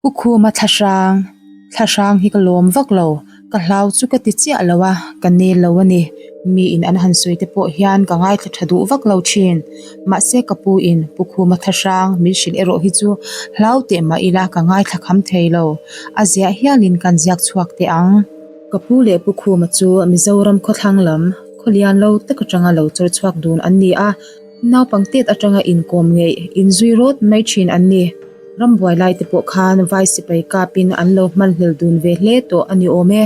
Pu Khuma thlahrang, thlahrang hi ka lawm vak lo, ka hlau chu ka ti chiah lo a, ka nel lo a ni. Miin an han sawi te pawh hian ka ngaithla tha duh vak lo thin. Mahse ka pu in Pu Khuma thlahrang min hrilh erawh hi chu hlau teh mah ila ka ngaithla kham thei lo. A ziah hialin kan ziak chhuak teh ang. Ka pu leh Pu Khuma chu Mizoram khawthlang lam, khawlian lo tak atanga lo chawr chhuak dun an ni a. Naupang tet atanga inkawm ngeih, inzui rawt mai thin an ni. Rambuai lai te pawh khan vai sipai kapin an lo hmanhlel dun ve hle tawh a ni awm e.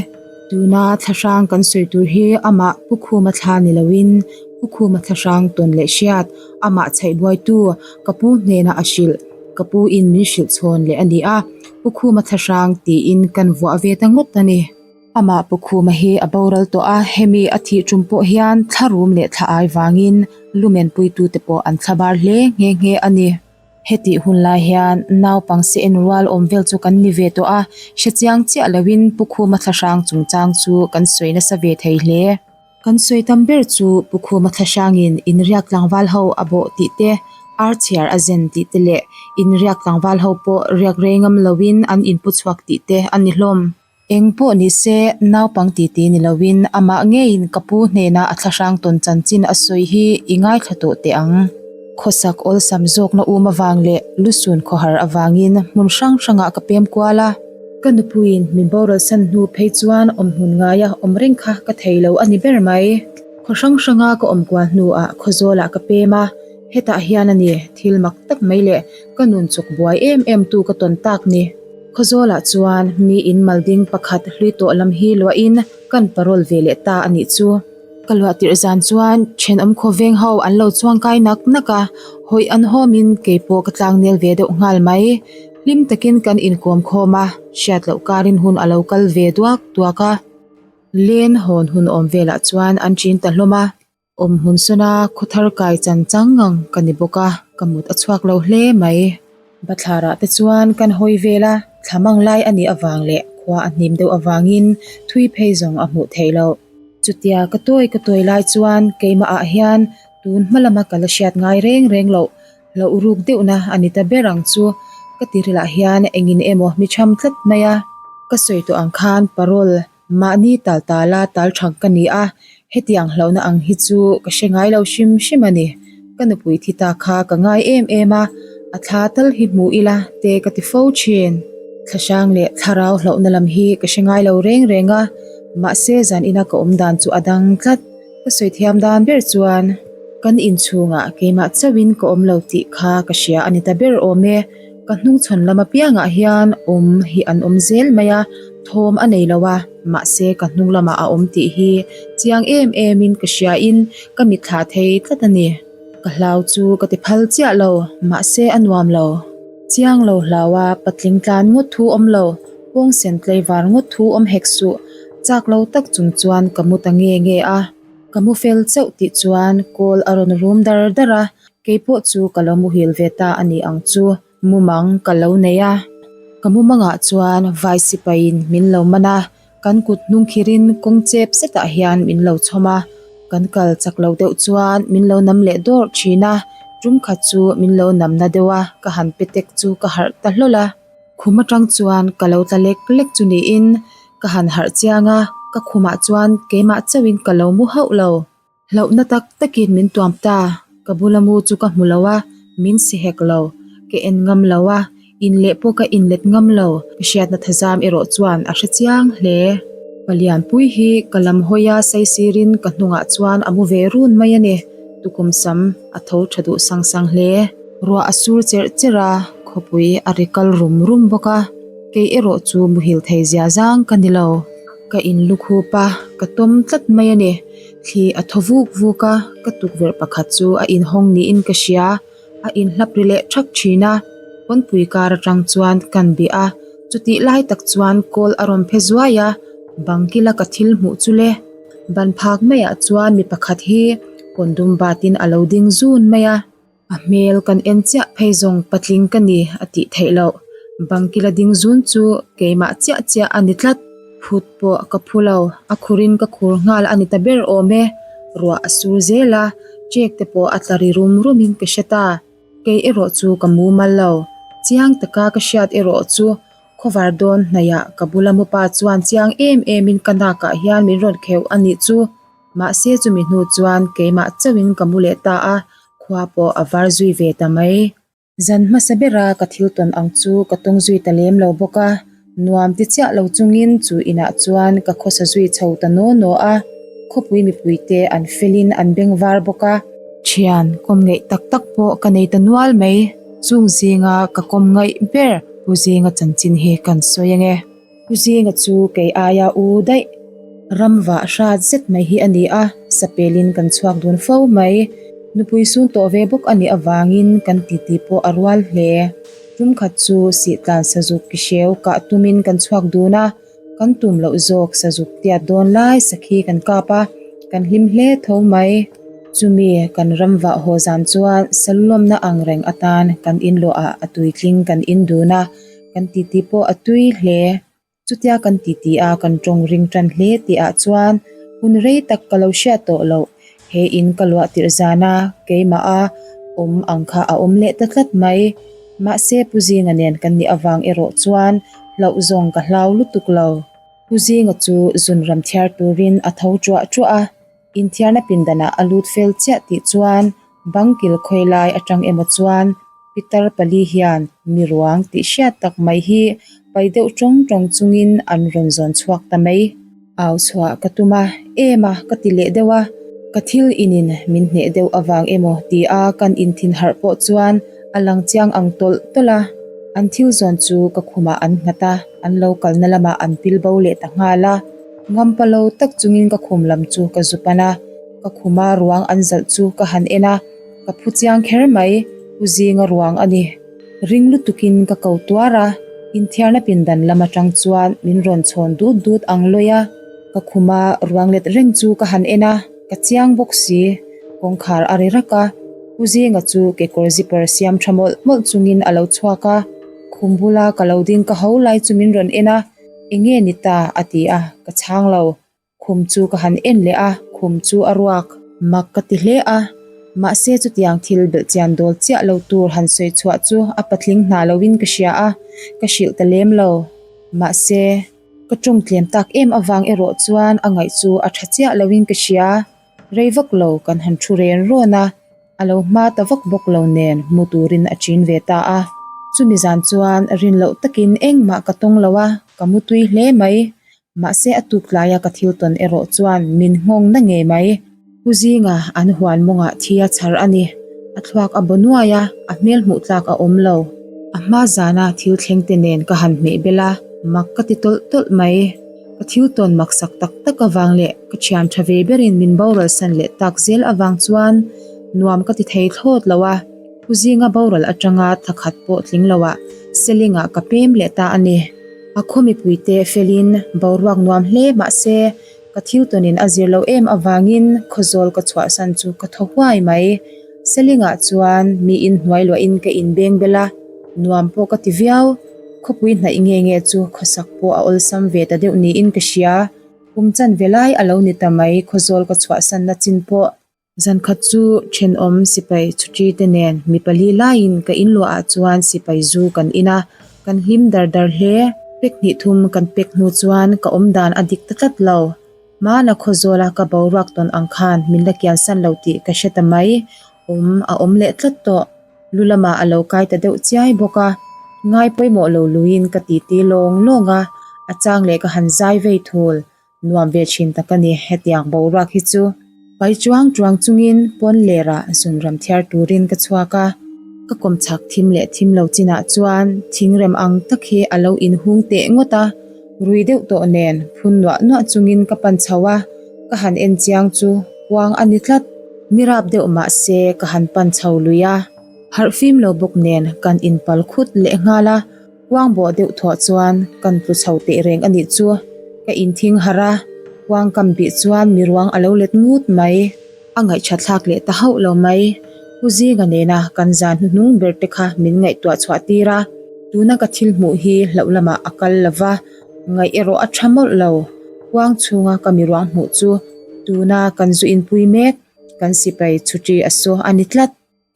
Tuna thlahrang kan sawi tur hi amah Pu Khuma thla ni loin Pu Khuma thlahrang tawn leh hriat, amah chhaih buaitu ka pu hnena a hrilh, ka pu in min hrilh chhawn leh a ni a, Pu Khuma thlahrang tiin kan vuah ve ta ngawt a ni. Amah Pu Khuma hi a boral tawh a, hemi a thih tum pawh hian thla rum leh thla ai vangin lumen puitute pawh an thla bar hle nghe nghe a ni. Hetih hun lai hian naupang se en rual awm vel chu kan ni ve tawh a, hre chiang chiah loin Pu Khuma thlahrang chungchang chu kan sawi nasa ve thei hle. Kan sawi tam ber chu Pu Khuma thlahrangin inriak tlangval ho a bawh tih te, ar chhiar a zen tih te leh inriak tlangval ho pawh riak rei ngam loin an inpu chhuak tih te a ni hlawm. Eng pawh ni se, naupang titi ni loin amah ngeiin ka pu hnena a thlahrang tawn chanchin a sawi hi i ngaithla tawh teh ang. Khawsak awlsam zawkna um avang leh lusun khawhar avangin hmun hrang hrangah ka pem kual a. Ka nupuiin min boral san hnu phei chuan awmhmun ngaia awm reng kha ka thei lo a ni ber mai. Khaw hrang hranga ka awm kual hnuah Khawzawlah ka pem a, hetah hian a ni thil mak tak mai leh ka nun chawk buai em em tu ka tawn tak ni. Khawzawlah chuan mi in malding pakhat hlui tawh lam hi luahin kan parol ve leh ta a nih chu. Ka luah tirh zan chuan thenawm khawveng ho an lo chuang kai nak nak a, hawi an hawmin kei pawh ka tlang nel ve deuh nghal mai. Hlim takin kan inkawm khawm a, hriat loh karin hun a lo kal ve duak duak a. Len hawn hun awm velah chuan an ṭin ta hlawm a. Awm hmun sawna khawthar kai chan chang ngang ka ni bawk a, ka mut a chhuak lo hle mai. Bathlarah te chuan kan hawi vel a, thla mang lai a nih avang leh khua a hnim deuh avangin thui phei zawng a hmuh theih loh. Chutia ka tawi ka tawi lai chuan keimah ah hian tun hma lama ka la hriat ngai reng reng loh hlauh ruk deuhna a ni ta ber ang chu ka tirilah hian engin emaw mi tham tlat mai a. Ka sawi tawh ang khan parole Mahni tal tala tal thang ka ni a, hetiang hlauhna ang hi chu ka hre ngai lo hrim hrim a ni. Ka nupui thi ta kha ka ngai em em a, a thla tal hi hmu ila te ka ti fo thin. Thlahrang leh thlarau hlauhna lam hi ka hre ngai lo reng reng a, mahse zan ina ka awm dan chu a dang tlat. Ka sawi thiam dan ber chuan kan inchhungah keimah chauhin ka awm lo tih kha ka hria a ni ta ber awm e. Ka hnungchhawn lam apiangah hian awm hi an awm zel mai a, thawm a nei lo a, mahse ka hnung lamah a awm tih hi chiang em em in ka hria in ka mitthla thei tlat a ni. Ka hlau chu ka ti phal chiah lo, mahse a nuam lo. Chiang lo hlau a, patling tlan ngawt thu awm lo, pawngsen tlaivar ngawt thu awm hek suh, chak lo tak chung chuan ka mu ta nge nge a. Ka mu fel chauh tih chuan call a rawn rum dar dar a, Kei pawh chu ka lo muhil ve ta a ni ang chu, mumang ka lo nei a. Ka mumangah chuan vai sipaiin min lo man a, kan kut hnung khirin kawng chep zetah hian min lo chhawm a. Kan kal chak lo deuh chuan min lo nam leh dawrh thin a, tum khat chu min lo nam na deuh a, ka han pe tek chu ka harh ta hlawl a. Khum atang chuan ka lo tla lek lek chu niin ka han harh chiang a, ka khumah chuan keimah chauhin ka lo mu hauh lo. Hlauhna tak takin min tuam ta, ka bula mu chu ka hmu lo a, min si hek lo, ka en ngam lo a, in leh pawh ka inlet ngam lo, ka hriatna thazam erawh chuan a hre chiang hle. Palianpui hi ka lam hawia saisirin ka hnungah chuan a mu ve run mai a ni, tukum sam a tho tha duh sang sang hle. Ruah a sur cherh cherh a, khawpui a ri kal rum rum bawk a, kei erawh chu muhil thei zia zang ka ni lo. Ka inlukhup a, ka tawm tlat mai a ni. Thli a thaw vuk vuk a, ka tukverh pakhat chu a inhawng niin ka hria, a inhlap ri leh thak thin a, pawnpui kar atang chuan kan bih a, chutih lai tak chuan kawl a rawn phe zuai a, bang kila ka thil hmuh chu le. Ban phak maiah chuan mi pakhat hi kawndum batin a lo ding zun mai a. A hmel kan en chiah phei zawng patling ka ni a tih theih loh. Bangkila ding zun chu keimah chiah chiah a ni tlat. Phut pawh ka phu lo, a khurin ka khur nghal a ni ta ber awm e. Ruah a sur zel a, chek te pawh a tla ri rum rumin ka hre ta. Kei erawh chu ka mumal lo. Chiang taka ka hriat erawh chu. Khawvar dawn hnaihah ka bula mupa chuan chiang em emin ka nakah hian min rawn kheuh a nih chu. Mahse chumi hnu chuan keimah chauhin ka mu leh ta a, khua pawh a var zui ve ta mai. Zan hmasa bera ka thil tawn ang chu ka tawng zui ta lem lo bawk a, nuam ti chiah lo chungin chu inah chuan ka khawsa zui chho ta naw naw a, khawpui mipuite an felin an beng var bawk a. Thian kawm ngeih tak tak pawh ka nei ta nual mai, chung zinga ka kawm ngaih ber Pu Zinga chanchin hi kan sawi ange. Pu Zinga chu kei aia u daih ram vah hrat zet mai hi a ni a, sapelin kan chhuak dun fo mai. Nupui sun tawh ve bawk a nih avangin kan titi pawh a rual hle. Tum khat chu sihtlan sazuk ki hreu kah tumin kan chhuak dun a, kan tum loh zawk sazuk tiat dawn lai sakhi kan kap a, kan hlim hle tho mai. Chumi kan ram vah haw zan chuan salulawmna ang reng atan kan inluahah a tuitling kan in dun a, Kan titi pawh a tui hle. Chutia kan titi a kan tawng ring tan hle tih ah chuan hun rei tak ka lo hriat tawh loh. He in ka luah tirh zan a keimah a awm ang kha a awm leh ta tlat mai. Mahse Pu Zinga nen kan nih avang erawh chuan hlauh zawng ka hlau lutuk lo. Pu Zinga chu zun ram thiar turin a tho tuah tuah a, inthiarna pindanah a lut fel chiah tih chuan bang kil khawi lai atang emaw chuan Pitar pali hian mi ruang tih hriat tak mai hi pai deuh tawng tawng chungin an rawn zawn chhuak ta mai. Au chhuah ka tum a, em a ka ti leh deuh a, ka thil inin min hneh deuh avang emaw ti a kan inthin harh pawh chuan a lang chiang ang tawlh tawlh a. An thil zawn chu ka khumah an nghat a, an lo kalna lamah an pil bo leh ta nghal a. Ngampa lo tak chungin ka khum lam chu ka zu pan a, ka khuma ruang an zalh chu ka han en a. Ka phu chiang kher mai, Pu Zinga ruang a ni. Ring lutukin ka ko tuar a, inthiarna pindan lam atang chuan min rawn chhawn dut dut ang lawi a. Ka khuma ruang let reng chu ka han en a, ka chiang bawk si. Kawngkhar a ri rak a, Pu Zinga chu kekawr zipper siam tha mawlh mawlh chungin a lo chhuak a. Khum bula ka lo ding ka ho lai chu min rawn en a, Enge ni ta? a ti a, ka chhang lo. Khum chu ka han en leh a, khum chu a ruak. Mak ka ti hle a, mahse chutiang thil belhchian dawl chiah lo tur han sawi chhuah chu a patling hna loin ka hria a, ka hrilh ta lem lo. Mahse, ka tawng tlem tak em avang erawh chuan a ngaih chu a tha chiah loin ka hria. Rei vak lo kan han thu ren rawn a, a lo hma ta vak bawk lo nen mu turin a chin ve ta a. Chumi zan chuan rin loh takin engmah ka tawng lo a, ka mu tui hle mai. Mahse a tuk tlaia ka thil tawn erawh chuan min nghawng na ngei mai. Pu Zinga an huan mawngah thi a chhar a ni. A thluak a baw nuai a, a hmel hmuh tlak a awm lo. A hma zana thil thleng te nen ka han hmeh bel a, mak ka ti tawlh tawlh mai. Ka thil tawn maksak tak tak avang leh ka thian tha ve berin min boral san leh tak zel avang chuan nuam ka ti thei thlawt lo a. Pu Zinga boral atanga thakhat pawh tling loah Selingah ka pem leh ta a ni. A khaw mipuite felin boruak nuam hle mahse ka thil tawnin a zir lo em avangin khawzawl ka chhuahsan chu ka thaw huai mai. Selingah chuan miin hnuai luahin ka inbeng bel a, nuam pawh ka ti viau. Khawpui hnaih nge nge chu khawsak pawh a awlsam ve ta deuh niin ka hria. Kum chanve lai a lo ni ta mai khawzawl ka chhuahsanna chin pawh. Zankhat chu thenawm sipai chhuṭi te nen mi pali laiin ka inluahah chuan sipai zu kan in a, kan hlim dar dar hle. Pek hnih thum kan pek hnu chuan ka awm dan a dik ta tlat lo. Hmana khawzawla ka boruak tawn ang khan min la kiansan lo tih ka hre ta mai. Awm a awm leh tlat tawh. Lu lamah a lo kai ta deuh chiai bawk a, ngai pawimawh lo luiin ka titi lawng lawng a, a chang leh ka han zai vei thul. Nuam ve thin tak a ni, hetiang boruak hi chu. Pai chuang chuang chungin pawn lerah zunram thiar turin ka chhuak a, ka kawmchhak thim leh thim lo chinah chuan thingrem ang tak hi a lo inhung teh ngawt a, rui deuh tawh nen phun nuah nuah chungin ka pan chho a, ka han en chiang chu kuang a ni tlat. Mi rap deuh mah se ka han pan chho lui a, harh fim lo bawk nen kan inpal khut leh nghal a. Kuang bawh deuh thuah chuan kan tlu chho teh reng a nih chu. Ka inthing harh a, kuang kam bih chuan mi ruang a lo let ngut mai. A ngaihṭha thlak leh ta hauh lo mai. Pu Zinga nena kan zan hnuhnung ber te kha min ngaihtuah chhuah tir a, tuna ka thil hmuh hi hlauh lamah a kal lo va, ngaih erawh a ṭha mawlh lo. Kuang chhunga ka mi ruang hmuh chu tuna kan zu inpui mek, kan sipai chhuṭi a saw a ni tlat.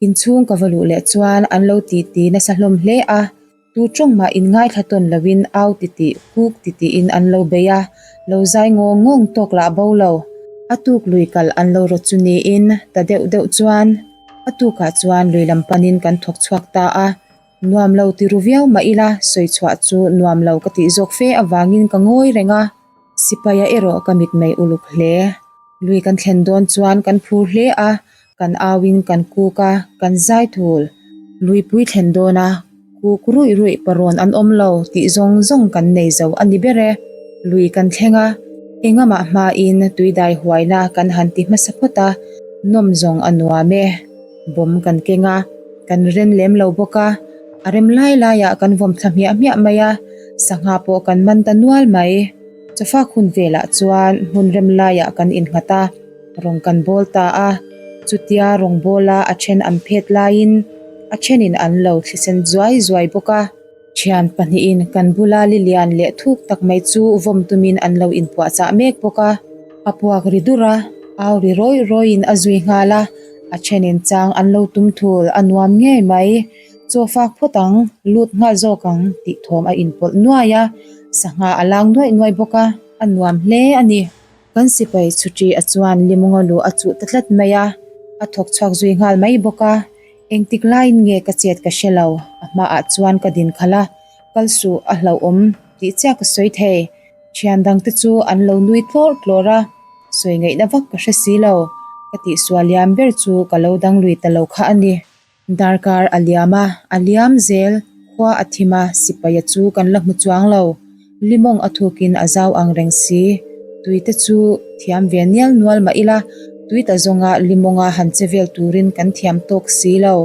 Inchhung ka va luh leh chuan an lo titi nasa hlawm hle a. Tu tawng mah in ngaithla tawn loin au titih, kuk titihin an lo bei a, lo zai ngawng ngawng tawk lah bo lo. A tuk lui kal an lo rawt chu niin ta deuh deuh chuan a tukah chuan lui lam panin kan thawk chhuak ta a. Nuam lo ti ru viau mah ila sawi chhuah chu nuam lo ka tih zawk fe avangin ka ngawi reng a. Sipaia erawh ka mitmei uluk hle. Lui kan thlen dawn chuan kan phur hle a, kan auin kan kuk a, kan zai thul. Luipui thlen dawna kuk ruih ruih parawn an awm lo tih zawng zawng kan nei zo a ni ber e. Lui kan thleng a, engamah hmain tuidai huaina kan han ti hmasa phawt a, nawm zawng a nuam e. Bawm kan keng a, kan ren lem lo bawk a, a rem lai laiah kan vawm thla hmiah hmiah mai a, sangha pawh kan man ta nual mai. Chawfak hun velah chuan hmun rem laiah kan innghat a, rawng kan bawl ta a. Chutia rawng bawla a then an phet laiin a thenin an lo thlisen zuai zuai bawk a. Thian pahnihin kan bula li lian leh thuk tak mai chu vawm tumin an lo inpuahchah mek bawk a. A puak ri dur a, au ri rawih rawihin a zui nghal a, a thenin chang an lo tum thul a nuam ngei mai. Chaw fak phawt ang, lut nghal zawk ang tih thawm a inpawlh nuai a, sangha a lang nuaih nuaih bawk a, a nuam hle a ni. Kan sipai chhuṭi a chuan limunga lu a chuh ta tlat mai a, a thawk chhuak zui nghal mai bawk a, engtik laiin nge ka chet ka hre lo, a hmaah chuan ka din khalh a, kal suh a hlauhawm tih chiah ka sawi thei. Thian dangte chu an lo nui tlawrh tlawrh a, sawi ngaihna vak ka hre si lo, ka tihsual liam ber chu ka lo dang lui ta lo kha a ni. Darkar a liam a, a liam zel, khua a thim a, sipaia chu kan la hmu chuang lo. Limawng a thukin a zau ang reng si. Tui te chu thiam ve nial nual mah ila, tui ta zawnga limawnga han che vel turin kan thiam tawk si lo.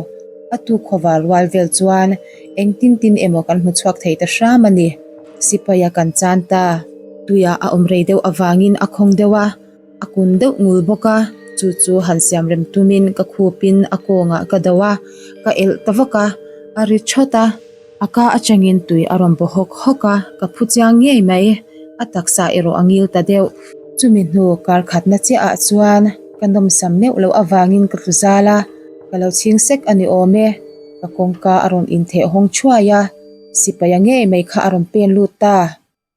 A tuk khawvar rual vel chuan engtin tin emaw kan hmu chhuak thei ta hram a ni. Sipaia kan chan ta. Tuiah a awm rei deuh avangin a khawng deuh a. A kun deuh ngul bawk a, chu chu han siam rem tumin ka khupin a kawngah ka do a, ka elh ta vak a, a ri thawt a. A ka atangin tui a rawn baw hawk hawk a, ka phu chiang ngei mai, a taksa erawh a ngil ta deuh. Chumi hnu kar khatna chiah ah chuan ka nawmsam meuh loh avangin ka tlu zal a, ka lo chhing sek a ni awm e, ka kawngka a rawn intheh hawng thuai a, sipaia ngei mai kha a rawn pen lut ta.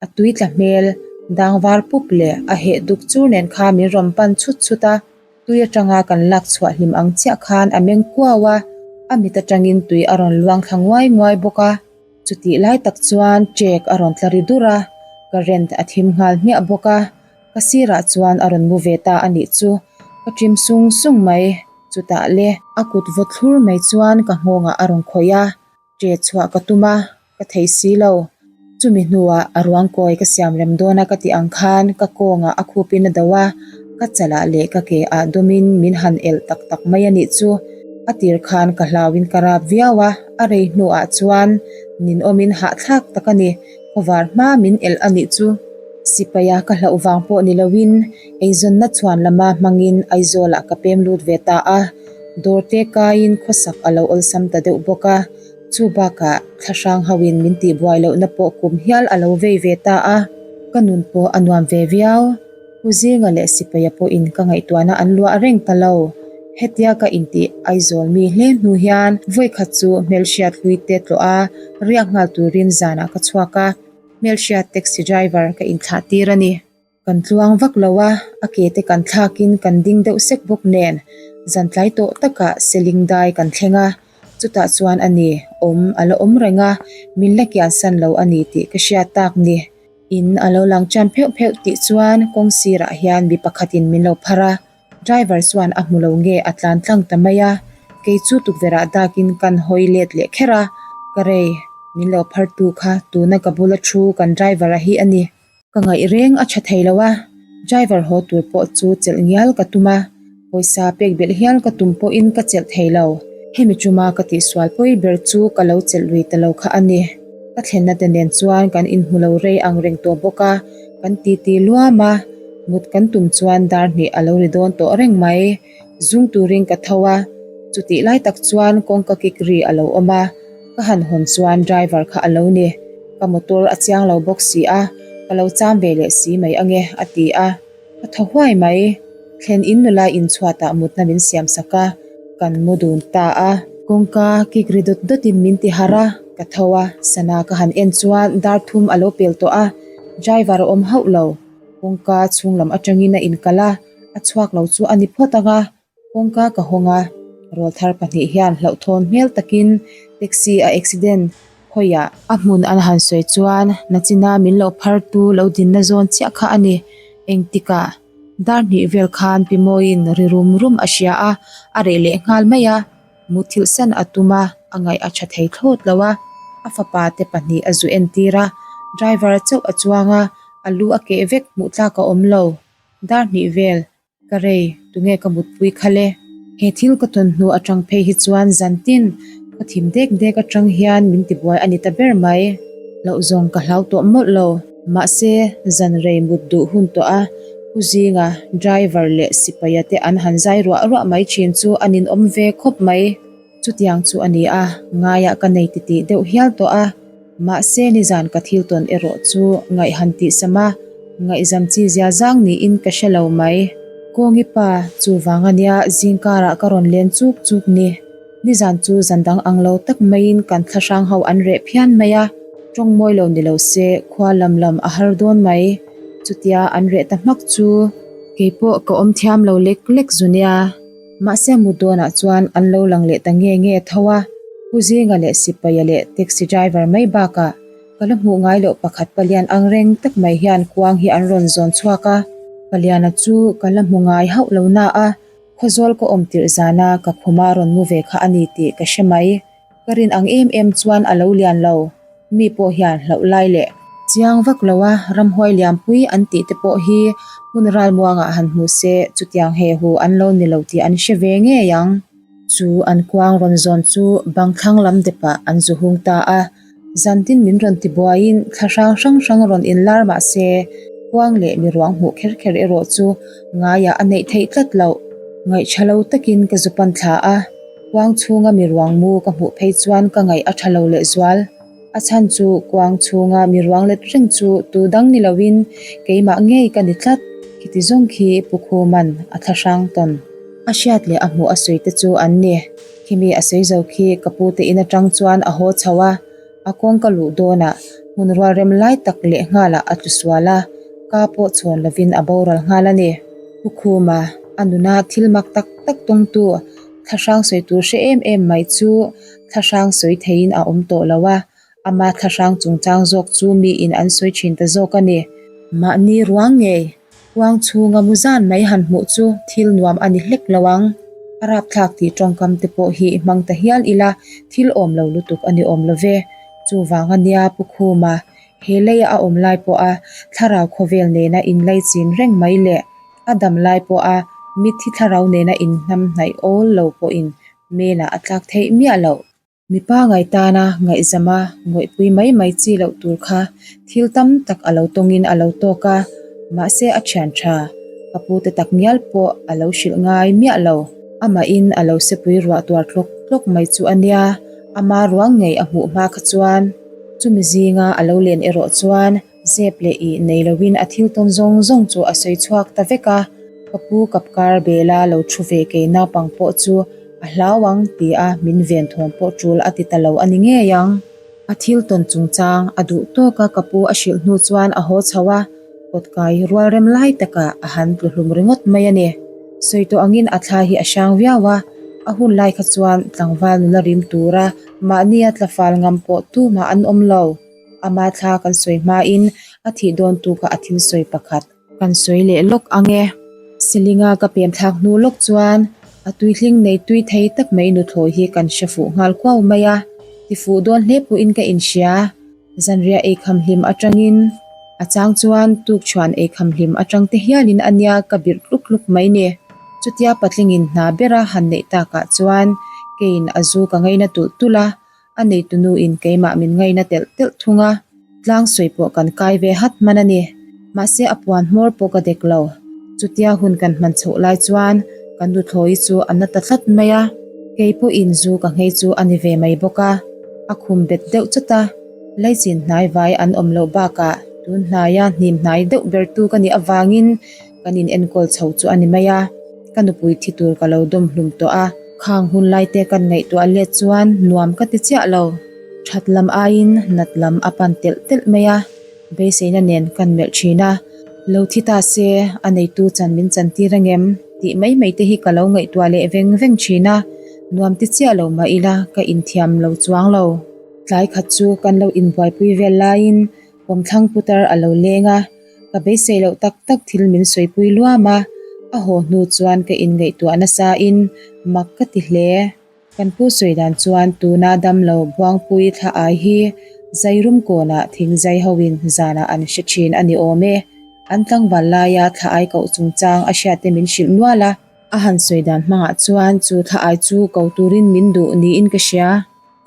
A tui tla hmel, dang var pup leh a heh duk chur nen kha min rawn pan chhut chhut a, tui atanga kan lak chhuah hlim ang chiah khan a meng kuau a, a mit atangin tui a rawn luang thla nguai nguai bawk a. Chutih lai tak chuan check a rawn tla ri dur a, current a thim nghal hmiah bawk a, ka sirah chuan a rawn mu ve ta a nih chu, ka ṭim sung sung mai. Chutah le. A kut vaw thlur mai chuan ka nghawngah a rawn khawih a, Ṭe chhuah ka tum a, ka thei si lo. Chumi hnuah a ruang kawi ka siam rem dawn a ka tih ang khan ka kawngah a khupin a do a, ka chalah leh ka ke ah dawmin min han elh tak tak mai a nih chu. A tir khan ka hlauin ka rap viau a, a rei hnuah chuan ninawmin hahthlak tak a ni, khawvar hma min elh a nih chu. Sipaia ka hlauh vang pawh ni loin eizawnna chhuan lama hmangin Aizawlah ka pem lut ve ta a. Dawr te kaiin khawsak a lo awlsam ta deuh bawk a, chu bakah thlahrang hoin min tihbuai lohna pawh kum hial a lo vei ve ta a, ka nun pawh a nuam ve viau. Pu Zinga leh Sipaia pawhin ka ngaihtuahna an luah reng ta lo. Hetia ka intih Aizawl mi hle hnu hian vawikhat chu hmelhriat hlui te tlawh a, riak nghal turin zanah ka chhuak a, hmelhriat taxi driver ka inthlah tir a ni. Kan tluang vak lo a, a ke te kan thlakin kan ding deuh sek bawk nen zan tlai tawh takah seling dai kan thleng a, chutah chuan a ni, awm a la awm reng a, min la kian san lo a ni tih ka hriat tak ni. In a lo lang tan pheuh pheuh tih chuan kawng sirah hian mi pakhatin min lo phar a, driver chuan a hmu lo nge a tlan tlang ta mai a, kei chu tukverh ah dakin kan hawi let leh kher a, ka rei, min lo phar tu kha tuna ka bula thu kan driver a hi a ni. Ka ngaih reng a tha thei lo a, driver haw tur pawh chu chelh ngial ka tum a, pawisa pek belh hial ka tum pawhin ka chelh thei lo. Hemi chuma ka tihsual pawi ber chu ka lo chelh lui ta lo kha a ni. Ka thlenna te nen chuan kan inhmu lo rei ang reng tawh bawk a, kan titi luam a, mut kan tum chuan dar hnih a lo ri dawn tawh reng mai. Zung turin ka tho a, chutih lai tak chuan kawngka kik ri a lo awm a, ka han hawn chuan driver kha a lo ni. Ka motor a chiang lo bawk si a, ka lo cham ve leh si mai ange a ti a, ka thaw huai mai. Thlen in nula in chhuatah mutna min siam sak a, kan mu dun ta a. Kawngka kik ri dawt dawtin min ti harh a. Ka tho a, sana ka han en chuan dar thum a lo pel tawh a, driver a awm hauh lo. Kawngka chhung lam atangin a inkalh a, a chhuak lo chu a ni phawt ang a, kawngka ka hawng a, rawlthar pahnih hian hlauhthawn hmel takin taxi a accident khawiah a hmun an han sawi chuan nachina min lo phar tu lo dinna zawn chiah kha a ni. Engtikah dar hnih vel khan Pi Mawiin ri rum rum a hria a, a reh leh nghal mai a. Muthilh san a tum a, a ngaih a tha thei thlawt lo a, a fapa te pahnih a zu entir a, driver chauh a chuang a, a lu a keh vek hmuh tlak a awm lo. Dar hnih vel, ka rei, tunge ka mutpui kha le? He thil ka tawn hnu atang phei hi chuan zantin khaw thim dek dek atang hian min tibuai a ni ta ber mai. Loh zawng ka hlau tawh mawlh lo. Mahse, zan rei mut duh hun tawh a, Pu Zinga, driver leh sipaia te an han zai ruah ruah mai thin chu a ninawm ve khawp mai. Chutiang chu a ni a, ngaiah ka nei titih deuh hial tawh a. Mahse, nizan ka thil tawn erawh chu ngaih han tih sam a, ngaihzam chi zia zang niin ka hre lo mai. Kawngi pa, chuvang a nia zingkarah ka rawn len chuk chuk ni. Nizan chu zan dang ang lo tak maiin kan thlahrang ho an reh phian mai a, tawng mawi lo ni lo se khua lam lam a har dawn mai. Chutia an reh ta hmak chu keipawh ka awm thiam lo lek lek zu nia. Mahse mut dawnah chuan an lo lang leh ta nge nge tho a, Pu Zinga leh Sipaia leh taxi driver mai bakah ka la hmuh ngai loh pakhat palian ang reng tak mai hian kuang hi an rawn zawn chhuak a, paliana chu ka la hmu ngai hauh lo na a, Khawzawl ka awm tirh zana ka khuma rawn mu ve kha a ni tih ka hre mai. Ka rin ang em em chuan a lo lian lo. Mi pawh hian hlauh lai leh. Chiang vak lo a, ramhuai lianpui an tih te pawh hi hmun ralmuangah han hmu se chutiang he hu an lo ni lo tih an hre ve ngei ang. Chu an kuang rawn zawn chu bang thlang lam depah an zu hung ta a. Zantin min rawn ti buaiin thla hrang hrang hrang rawn inlar mah se, kuang leh mi ruang hmuh kher kher erawh chu ngaiah a neih theih tlat loh. Ngaih tha lo takin ka zu pan thla a, kuang chhunga mi ruang mu ka hmuh phei chuan ka ngaih a tha lo lehzual. A chhan chu kuang chhunga mi ruang let reng chu tu dang ni loin keimah ngei ka ni tlat. Khiti zawng khi Pu Khuman a thla hrang tawn. A hriat leh a hmuh a sawi te chu an ni. Khimi a sawi zo khi ka pu te in atang chuan a haw chho a, a kawng ka luh dawnah hmun rual rem lai tak leh nghalah a tlu sual a, ka pawh chhawn lovin a boral nghal a ni. Pu Khuma, a nuna thil mak tak tak tawngtu, thlahrang sawi tur hre em em mai chu thlahrang sawi theiin a awm tawh lo a, ama thlahrang chungchang zawk chu miin an sawi thin ta zawk a ni. Mahni ruang ngei Kuang chhunga mu zan mai han hmuh chu thil nuam a ni hlek lo ang. A rapthlak tih tawngkam te pawh hi i hmang ta hial ila thil awm lo lutuk a ni awm lo ve. Chuvang a nia Pu Khuma, he leia a awm lai pawha thlarau khawvel nena inlei chin reng mai leh a dam lai pawha mitthi thlarau nena inhnam hnaih awl lo pawhin melah a tlak theih miah loh. Mipa ngaitana ngaihzama ngawihpui mai mai chi loh tur kha thil tam tak a lo tawngin a lo tawk a, mahse a thian tha, ka pute tak ngial pawh a lo hrilh ngai miah lo. Amahin a lo sepui ruah tuar tlawk tlawk mai chu a nia, ama ruang ngei a hmuh hma kha chuan chumi zinga a lo len erawh chuan Zep leh ih nei loin a thil tawn zawng zawng chu a sawi chhuak ta vek a, ka pu kapkar bela lo thu ve kei naupang pawh chu a hlau ang tia min ven thawm pawh tul a ti ta lo a ni ngei ang. A thil tawn chungchang a duh tawk a ka pu a hrilh hnu chuan a haw chho a, kawtkai rual rem lai takah a han tlu hlum ringawt mai a ni. Sawi tawh angin a thla hi a hrang viau a, a hun lai kha chuan tlangval nula rim tura mahnia tlafal ngam pawh tumah an awm lo. Ama thla kan sawi hmain a thih dawn tu kha a thil sawi pakhat kan sawi leh lawk ang e. Silinga ka pem thlak hnu lawk chuan a tuihling nei tui thei tak mai nuthlawi hi kan hre fuh nghal kuau mai a, ti fuh dawn hle pawhin ka inhria. Zanriah eikham hlim atangin a chang chuan tukchhuan eikham hlim atang te hialin a nia ka birh tluk tluk mai ni. Chutia patlingin hna bera han neih takah chuan keiin a zu ka ngaina tulh tulh a, A neitunu in keimah min ngaina telh telh thung a, tlang sawi pawh kan kai ve hat hman a ni. Mahse a puan hmawr pawh ka dek lo. Chutia hun kan hman chhoh lai chuan kan nuthlawi chu a na ta tlat mai a, kei pawhin zu ka nghei chu a ni ve mai bawk a, a khum bet deuh chawt a, leichin hnai vai an awm loh bakah tun hnaia hnim hnai deuh bertu ka nih avangin kan in enkawl chho chu a ni mai a, ka nupui thi tur ka lo dawm hlum tawh a. Khang hun lai te kan ngaihtuah let chuan nuam ka ti chiah lo. That lam aiin nat lam a pan telh telh mai a, beiseina nen kan melh thin a. Lo thi ta se, a neitu chan min chan tir angem tih mai mai te hi ka lo ngaihtuah leh veng veng thin a, nuam ti chiah lo mah ila ka inthiam lo chuang lo. Tlai khat chu kan lo inbuaipui vel laiin kawmthlang putar a lo leng a, ka beisei loh tak tak thil min sawipui luam a, a haw hnu chuan ka inngaihtuah nasa in mak ka ti hle. Kan pu sawi dan chuan tuna damlo Buangpui thla ai hi Zairum kawnah thing zai hoin zanah an hre thin a ni awm e. An tlangval laia thla ai koh chungchang a hriatte min hrilh nual a. A han sawi dan hmangah chuan chu thla ai chu ko turin min duh niin ka hria.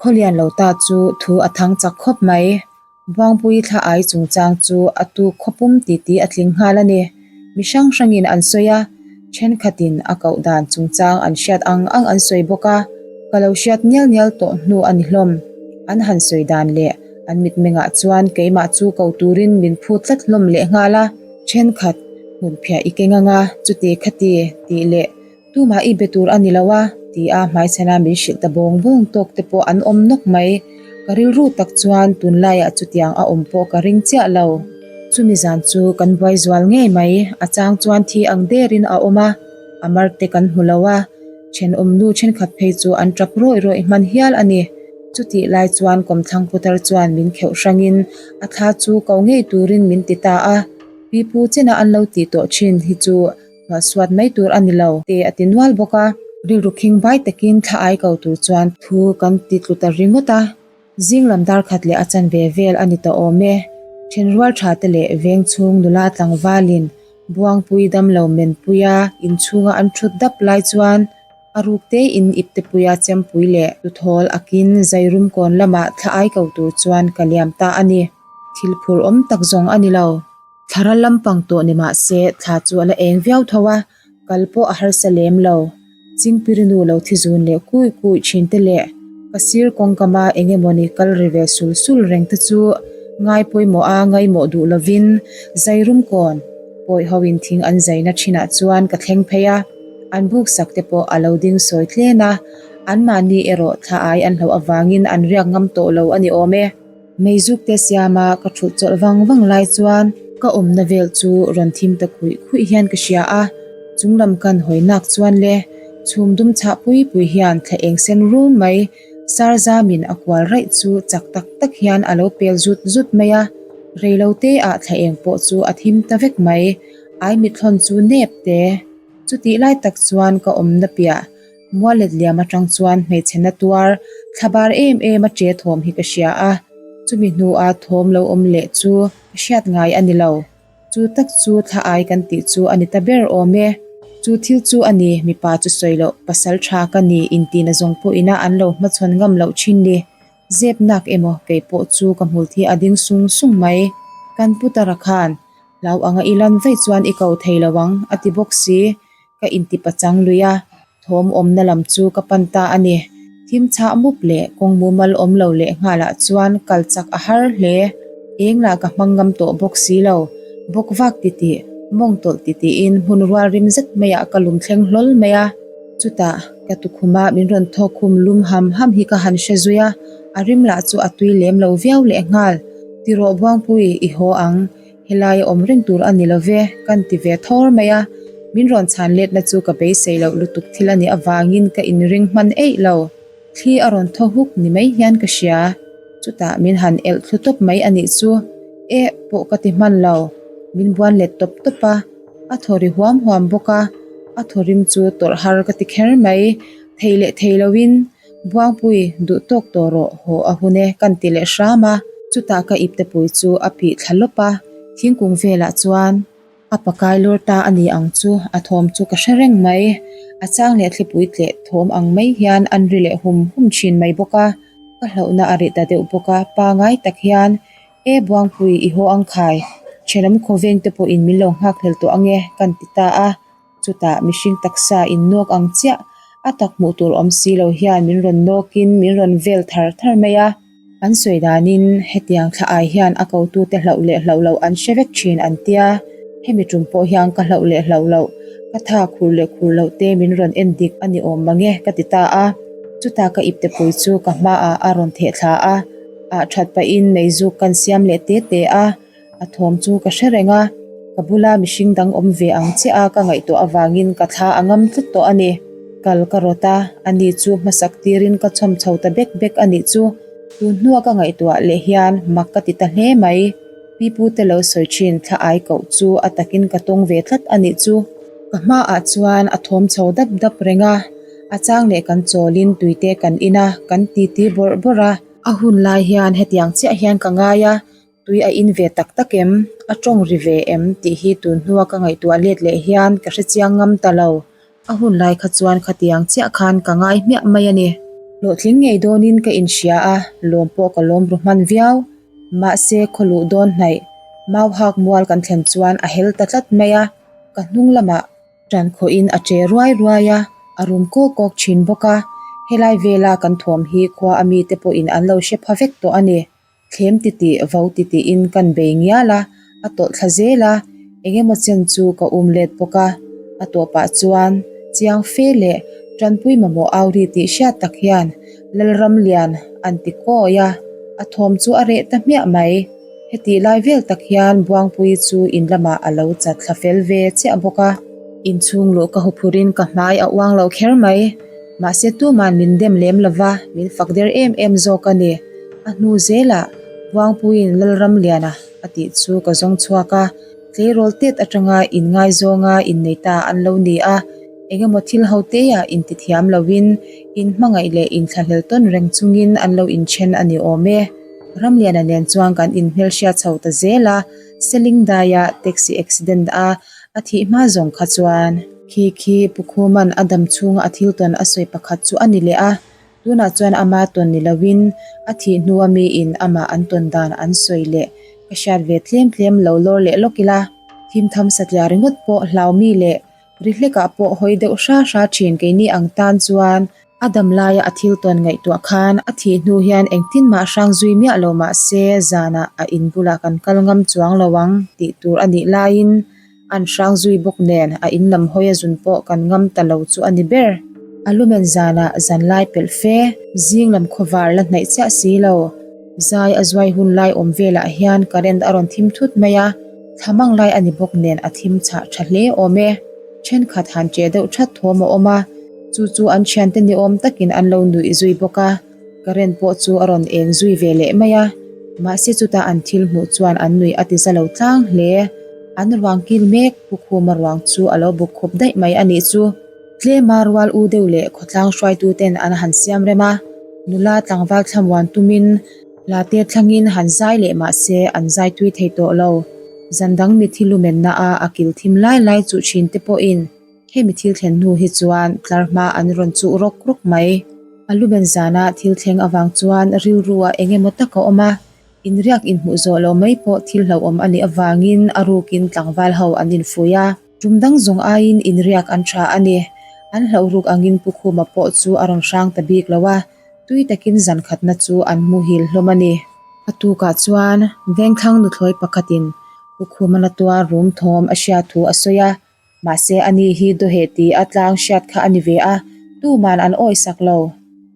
Khawlian lo ta chu thu a thang chak khawp mai. Buangpui thla ai chungchang chu a tu khawpum titi a tling nghal a ni. Mi hrang hrangin an sawi a, thenkhatin a koh dan chungchang an hriat ang ang an sawi bawk a, ka lo hriat nial nial tawh hnu a ni hlawm. An han sawi dan leh an mitmengah chuan keimah chu ko turin min phut tlat hlawm leh nghal a, thenkhat hmunphiah i keng anga chuti khati tih leh Tumah i be tur a ni lo a, ti a hmaichhana min hrilh ta bawng bawng tawk te pawh an awm nawk mai. Ka rilru tak chuan tunlaiah chutiang a awm pawh ka ring chiah lo. Chumi zan chu kan buai zual ngei mai, a chang chuan thi ang derin a awm a, a mar te kan hmu lo a, thenawm nu thenkhat phei chu an tap rawih rawih hman hial a ni. Chutih lai chuan kawmthlang putar chuan min kheuh hrangin a thla chu ko ngei turin min ti ta a, pipu chena an lo tih tawh thin hi chu Hmuahsuat mai tur a ni lo te a ti nual bawk a. Rilru khing vai takin thla ai ko tur chuan thu kan ti tlu ta ringawt a. Zing lam dar khat leh a chanve vel a ni ta awm e. Thenrual tha te leh veng chhung nula tlangvalin Buangpui damlo menpuia inchhunga an thut dap lai chuan a ruk te in iptepuia chempui leh tuthawl akin Zairum kawn lamah thla ai ko tur chuan ka liam ta a ni. Thil phur awm tak zawng a ni lo. Thla ral lampang tawh ni mah se thla chu a la eng viau tho a, kal pawh a harsa lem lo. Chingpirinu lo thi zun leh kui kui thin te leh ka sir kawngkama eng emawni kal ri ve sul sul reng te chu ngai pawimawh a ngaimawh duh lovin Zairum kawn pawi hoin thing an zaina thinah chuan ka thleng phei a, an buk sak te pawh a lo ding sawi tlen a, anmahni erawh thla ai an hlauh avangin an riak ngam tawh lo a ni awm e. Meizuk te siama ka thulh chawlh vang vang lai chuan ka awmna vel chu rawn thim ta khuih khuih hian ka hria a, chung lam kan hawi nak chuan le chhum dum chhah pui pui hian thla eng sen rum mai sar zamin a kual raih chu chak tak tak hian a lo pel zut zut mai a, reilo te ah thla eng pawh chu a thim ta vek mai, ai mithlawn chu nep te. Chutih lai tak chuan ka awmna piah Mualet liam atang chuan hmeichhe na tuar thla bar em em a che thawm hi ka hria a, chumi hnua thawm lo awm leh chu ka hriat ngai a ni lo. Chu tak chu thla ai kan tih chu a ni ta ber awm e. Chu thil chu a ni, mipa chu sawi loh pasal tha ka ni intina zawng pawhina an lo hmachhawn ngam loh thin ni. Zep nak emaw kei pawh chu ka hmul thi a ding sung sung mai. Kan putara khan hlau anga i lan vaih chuan i ko thei lo ang a ti bawk si. Ka inti pachang lui a, thawm awmna lam chu ka pan ta a ni. Thim chhah mup leh kawng mumal awm lo leh nghalah chuan kal chak a har hle. Eng lah ka hmang ngam tawh bawk si lo. Bawk vak titih, mawng tawlh titihin hmun rual rim zet maiah ka lum thleng hlawl mai a. Chutah ka tukhuma min rawn thawk khum lum ham ham hi ka han hre zui a, a rim lah chu a tui lem lo viau leh nghal. Tirawh Buangpui, i haw ang. Helai a awm reng tur a ni lo ve, kan ti ve thawr mai a. Min rawn chhan letna chu ka beisei loh lutuk thil a nih avangin ka inring hman eih lo. Thli a rawn thaw huk ni mai hian ka hria. Chutah min han elh thlu tawp mai a nih chu. Eh pawh ka ti hman lo. Min buan let tawp tawp a, a thaw ri huam huam bawk a. A thaw rim chu tawrh har ka ti kher mai. Thei leh thei loin. Buangpui, duh tawk tawh rawh, haw a hun e, kan ti leh hram a. Chutah ka iptepui chu a pih thla lawp a, thingkung velah chuan a pakai lawr ta a ni ang chu, a thawm chu ka hre reng mai. A chang leh thlipui tleh thawm ang mai hian an ri leh hum hum thin mai bawk a, ka hlauhna a rih ta deuh bawk a, pangai tak hian, E Buangpui, i haw ang khai, thenawm khawveng te pawhin min lo nghakhlel tawh ang e, kan ti ta a. Chutah mihring taksa in nawk ang chiah a tak hmuh tur awm si lo hian min rawn nawkin min rawn vel thar thar mai a. An sawi danin hetiang thla ai hian a kotute hlauh leh hlauh loh an hre vek thin an tia. Hemi tum pawh hian ka hlauh leh hlauh loh, ka tha khur leh khur loh te min rawn en dik a ni awm mange ka ti ta a. Chutah ka iptepui chu ka hmaah a rawn theh thla a. Ah that pahin meizuk kan siam leh te te a, a thawm chu ka hre reng a, ka bula mihring dang awm ve ang chiah a ka ngaihtuah avangin ka thla a ngam tlat tawh a ni. Kal ka rawt a, ani chu hmasak tirin ka chhawm chho ta bek bek a nih chu. Tun hnua ka ngaihtuah leh hian mak ka ti ta hle mai. Pipu te lo sawi thin thla ai koh chu a takin ka tawng ve tlat a nih chu. Ka hmaah chuan a thawm chho dap dap reng a, a chang leh kan chawlin tuite kan in a, kan titi bawrh bawrh a. A hun lai hian hetiang chiah hian ka ngai a, tui a in ve tak tak em, a tawng ri ve em tih hi tun hnua ka ngaihtuah let leh hian ka hrechiang ngam ta lo. A hun lai kha chuan khatiang chiah khan ka ngai hmiah mai a ni. Hlawhtling ngei dawnin ka inhria a, lawm pawh ka lawm ru hman viau. Mahse khaw luh dawn hnaih, mau hak mual kan thlen chuan a hel ta tlat mai a, ka hnung lamah ṭan khawhin a che ruai ruai a, a rum kawk kawk ṭhin bawk a. Helai vela kan thawm hi khua a mite pawhin an lo hre pha vek tawh a ni. Thlem titih vo titihin kan bei ngial a, a tawlh thla zel a, eng emaw chen chu ka um let bawk a, a tawpah chuan chiang fe leh tanpui mamawh au ri tih hriat tak hian Lalramlian an ti kawi a, a thawm chu a reh ta hmiah mai. Hetih lai vel tak hian Buangpuii chu in lamah a lo chat thla fel ve chiah bawk a. Inchhung luh ka huphurin ka hmai a uang lo kher mai. Mahse tuman min dem lem lova, min fak der em em zawk a ni. A hnu zelah Buangpuiin Lalramliana a tih chu ka zawng chhuak a, tleirawl tet atanga inngaizawng-a innei ta an lo ni a, engemaw thil ho teia intithiam loin inhmangaih leh inthlahlel tawn reng chungin an lo inthen a ni awm e. Ramliana nen chuan kan inhmelhriat chho ta zel a, Seling daia taxi accident a a thih hma zawng kha chuan. Khi khi Pu Khuman a dam chhunga a thil tawn a sawi pakhat chu a ni leh a, tunah chuan ama tawn ni loin a thih hnua miin amah an tawn dan an sawi leh ka hriat ve tlem tlem lo lawr leh lawk ila, thim tham satliah ringawt pawh hlau mi leh ri hlekah pawh hawi deuh hra hra thin keini ang tan chuan A dam laia a thil tawn ngaihtuah khan a thih hnu hian engtin mah hrang zui miah lo mah se zanah a in bulah kan kal ngam chuang lo ang tih tur a nih laiin an hrang zui bawk nen a in lam hawi a zun pawh kan ngam ta lo chu a ni ber. A lumen zanah zan lai pelh fe, zing lam khawvar la hnaih chiah si lo. Zai a zuai hun lai awm velah hian current a rawn thim thut mai a, thla mang lai a ni bawk nen a thim chhah tha hle awm e. Thenkhat han che deuh that thawm a awm a. Chu chu an thiante ni awm takin an lo nuih zui bawk a, current pawh chu a rawn eng zui ve leh mai a, mahse chutah an thil hmuh chuan an nuih a ti za lo tlang hle. An ruang kil mek Pu Khuma ruang chu a lo buk khup daih mai a nih chu. Tlema rual u deuh leh khawtlang hruaitu ten an han siam rem a, nula tlangval thlamuan tumin hla te thlangin han zai leh mahse an zai tui thei tawh lo. Zan dang mithi lumenna a a kil thim lai lai chuh thin te pawhin Hemi thil thlen hnu hi chuan tlar hma an rawn chuh rawk rawk mai. A lumen zana thil thleng avang chuan rilru ah eng emaw tak a awm a, inriak inhmuh zawh loh mai pawh thil hlauhawm a nih avangin a rukin tlangval ho an infuih a. Tum dang zawng aiin inriak an tha a ni. An hlauh ruk angin Pu Khuma pawh chu a rawn hrang ta bik lo a, tui takin zan khatna chu an muhil hlawm a ni. A tukah chuan vengthlang nuthlawi pakhatin Pu Khuma na tuar rum thawm a hriat thu a sawi a, Mahse ani hi dawheh ti a tlang hriat kha a ni ve a, tuman an awi sak lo.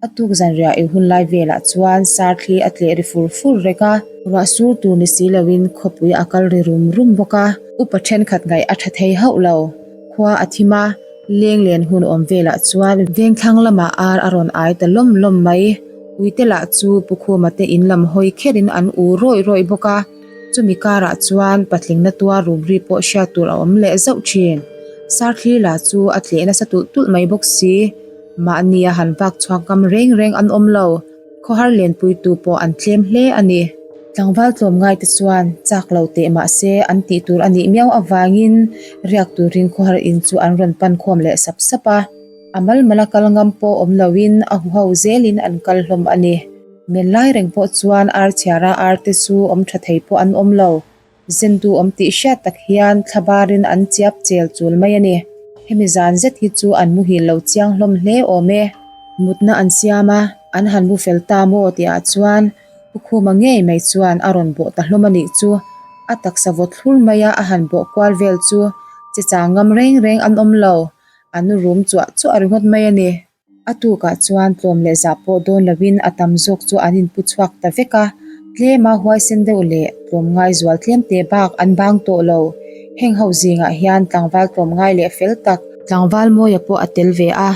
A tuk zanriah i hun lai velah chuan sar thli a tleh ri fur fur reng a, ruah sur tur ni si loin khawpui a kal ri rum rum bawk a, upa thenkhat ngaih a tha thei hauh lo. Khua a thim a, leng len hun awm velah chuan vengthlang lamah ar a rawn ai ta lawm lawm mai. Uite lah chu Pu Khuma te in lam hawi kherin an u rawih rawih bawk a. Chumi karah chuan patlingna tuar rum ri pawh hriat tur a awm leh zauh thin. Sarthli lah chu a tleh nasa tulh tulh mai bawk si. Mahni a han vak chhuak ngam reng reng an awm lo. Khawhar lenpuitu pawh an tlem hle a ni. Tlangval tlawmngai te chuan chak lo teh mah se an tih tur a nih miau avangin riak turin khawhar in chu an rawn pan khawm leh sap sap a. A mal mala kal ngam pawh awm loin a huho zelin an kal hlawm a ni. Men lai reng pawh chuan ar chhiara ar te chu awm tha thei pawh an awm lo. Zentu awm tih hriat tak hian thla barin an chiap chel chul mai a ni. Hemi zan zet hi chu an muhil lo chiang hlawm hle awm e. Mutna an siam a, an han mu fel ta maw tihah chuan Pu Khuma ngei mai chuan a rawn bawh ta hlawm a nih chu. A taksa vawt thlur maia a han bawh kual vel chu che chang ngam reng reng an awm lo. An rum chuah chuah ringawt mai a ni. A tukah chuan tlawm leh zah pawh dawn loin a tam zawk chu an inpu chhuak ta vek a. Tlema huaisen deuh leh tlawmngai zual tlemte bak an bang tawh lo. Heng ho zingah hian tlangval tlawmngai leh fel tak, Tlangval mawia pawh a tel ve a,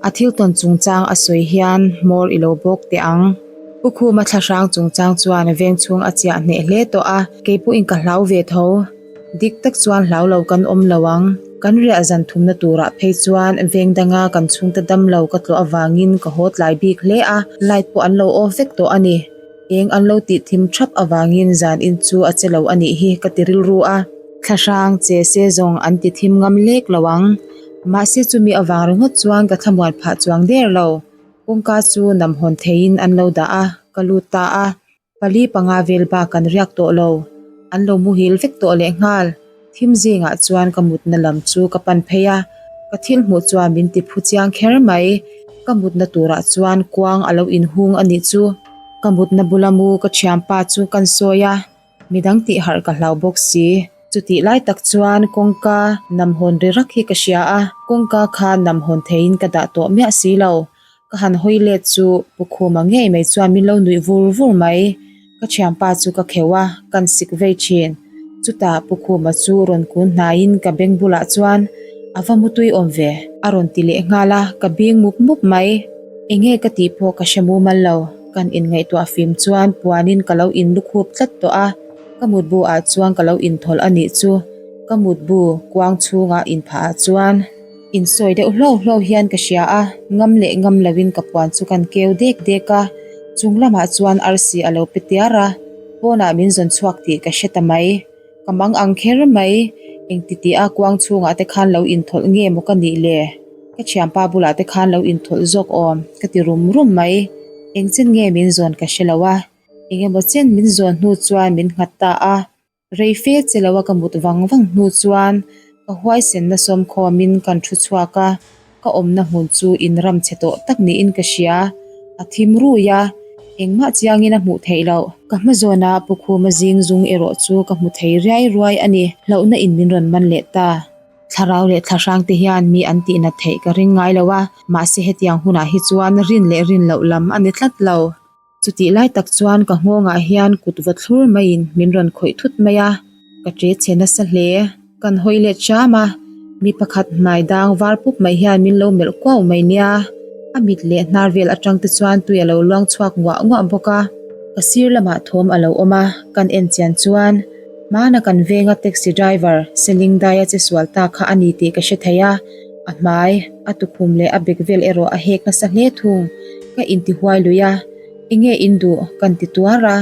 a thil tawn chungchang a sawi hian hmawr i lo bawk teh ang. Pu Khuma thlahrang chungchang chuan veng chhung a chiah hneh hle tawh a, kei pawhin ka hlau ve tho. Dik tak chuan hlau lo kan awm lo ang. Kan riah zan thumna turah phei chuan veng danga kan chhungte dam lo ka tlawh avangin ka haw tlai bik hle a, light pawh an lo off vek tawh a ni. Eng an lo tih thim thap avangin zan in chu a che lo a nih hi ka ti rilru a. Thlahrang che se zawng an ti thim ngam lek lo ang. Mahse chumi avang ringawt chuan ka thlamuan phah chuang der lo. Kawngka chu nam hawn theiin an lo dah a, ka lut ta a. Pali panga vel bak kan riak tawh lo. An lo muhil vek tawh lehnghal. Thim zingah chuan ka mutna lam chu ka pan phei a, ka thil hmuh chuan min ti phu chiang kher mai. Ka mutna turah chuan kuang a lo inhung a nih chu. Ka mutna bula mu ka thianpa chu kan sawi a, midang tih harh ka hlau bawk si. Chutih lai tak chuan kawngka nam hawn ri rak hi ka hria a, kawngka kha nam hawn theiin ka dah tawh miah si lo. Ka han hawi let chu Pu Khuma ngei mai chuan min lo nuih vur vur mai. Ka thianpa chu ka kheuh a, kan sik vei thin. Chutah Pu Khuma chu rawn kun hnaiin ka beng bulah chuan a va mutui awm ve a rawn ti leh nghal a, ka bing mup mup mai. Enge ka tih pawh ka hre mumal lo. Kan inngaihtuah fim chuan puanin ka lo inlukhup tlat tawh a, ka mutbu ah chuan ka lo inthawlh a nih chu. Ka mutbu kuang chhungah inphah ah chuan. Insawi deuh hlo hlo hian ka hria a, ngam leh ngam loin ka puan chu kan keu dek dek a, chung lamah chuan arsi a lo pe tiar a, pawnah min zawn chhuak tih ka hre ta mai. Ka mang ang kher mai, engti tih a kuang chhungah te khan lo inthawlh nge maw ka nih le? Ka thianpa bulah te khan lo inthawlh zawk awm ka ti rum rum mai. Engchen nge min zawn ka hre lo a, engemaw chen min zawn hnu chuan min nghat ta a. Rei fe che lo a ka mut vang vang hnu chuan ka huaisenna sawmkhawmin kan thu chhuak a, ka awmna hmun chu in ram chhe tawh tak niin ka hria. A thim rui a, engmah chiangin a hmuh theih loh. Ka hma zawna Pu Khuma zing zung erawh chu ka hmu thei riai ruai a ni. Hlauhna in min rawn man leh ta. Thlarau leh thlahrang te hian mi an tihnat theih ka ring ngai lo a, mahse hetiang hunah hi chuan rin leh rin loh lam a ni tlat lo. Chutih lai tak chuan ka nghawngah hian kut va thlur maiin min rawn khawih thut mai a, ka ṭe chhe nasa hle. Kan hawi let hram a, mi pakhat hmai dang var pup mai hian min lo melh kuau mai nia. A mit leh hnar vel aṭang te chuan tui a lo luang chhuak nguah nguah bawk a. Ka sir lamah thawm a lo awm a, kan en chian chuan hmana kan venga taxi driver Seling Daia che sual ta kha a ni tih ka hre thei a. A hmai, a tukhum leh a bek vel erawh a hek nasa hle thung. Ka intihuai lui a, Enge in duh? kan ti tuar a.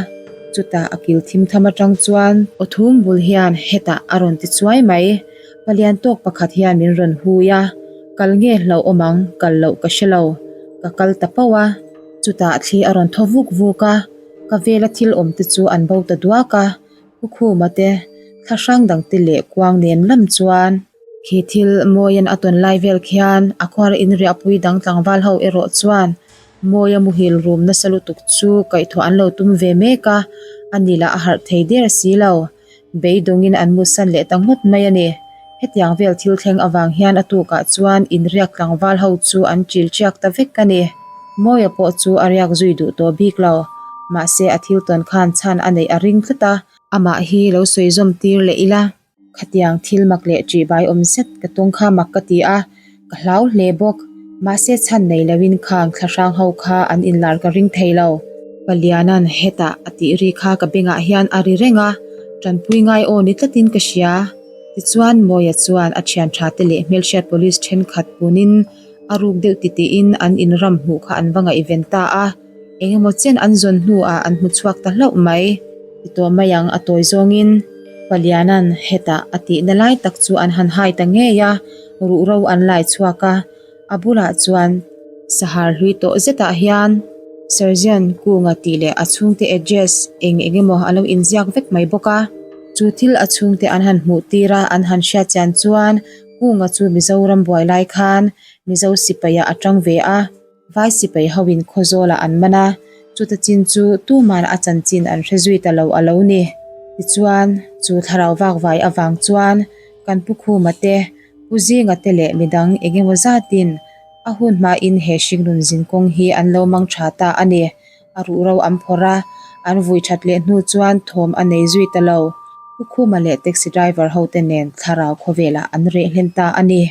Chutah a kil thim tham atang chuan aw thum bul hian hetah a rawn ti chuai mai. Palian tawk pakhat hian min rawn hui a, Kal nge hlauh awm ang, kal loh ka hre lo. Ka kal ta pauh a. Chutah thli a rawn thaw vuk vuk a, ka vela thil awm te chu an bo ta duak a. Pu Khuma te, thlahrang dang te leh kuang nen lam chuan. Khi thil Mawia'n a tawn lai vel khian a khuar inriahpui dang tlangval ho erawh chuan Mawia muhil rum nasa lutuk chu kaihthawh an lo tum ve mek a, a ni lah a harh thei der si lo. Beidawngin an mutsan leh ta ngawt mai a ni. Hetiang vel thil thleng avang hian a tukah chuan inriak tlangval ho chu an ṭil ṭiak ta vek a ni. Mawia pawh chu a riak zui duh tawh bik lo. Mahse a thil tawn khan chhan a neih a ring tlat a. Amah hi lo sawi zawm tir leh ila. Khatiang thil mak leh ṭihbai awm zet ka tung kha mak ka ti a, ka hlau hle bawk. Mahse chhan nei loin khang thlahrang ho kha an inlar ka ring thei lo. Paliana'n hetah a tih ri kha ka bengah hian a ri reng a, ṭanpui ngai aw ni tlatin ka hria. Tichuan Mawia chuan a ṭhian ṭha te leh hmelhriat police ṭhenkhat punin a ruk deuh titiin an inram hmuh kha an va ngaihven ta a. Engemaw chen an zawn hnuah an hmu chhuak ta hlauh mai. Ti tawh mai ang a tawi zawngin Paliana'n hetah a tihna lai tak chu an han hai ta ngei a, ruhro an lai chhuak a, a bulah chuan sahar hlui tawh zetah hian Sergeant Kunga tih leh a chhungte address eng engemaw a lo inziak vek mai bawk a. Chu thil a chhungte an han hmuh tir a, an han hriat chian chuan Kunga chu Mizoram buai lai khan Mizo sipaiah a tang ve a. Vai sipai hoin Khawzawlah an man a, chuta chin chu tuman a chanchin an hre zui ta lo a lo ni. Tichuan, chu thlarau vak vai avang chuan kan Pu Khuma te, Pu Zinga te leh midang eng emaw zatin a hun hmain he hringnun zin kawng hi an lo mang tha ta a ni. A ruhro an phawrh a. An vui that leh hnu chuan thawm a nei zui ta lo. Pu Khuma leh taxi driver ho te nen thlarau khawvelah an reh hlen ta a ni.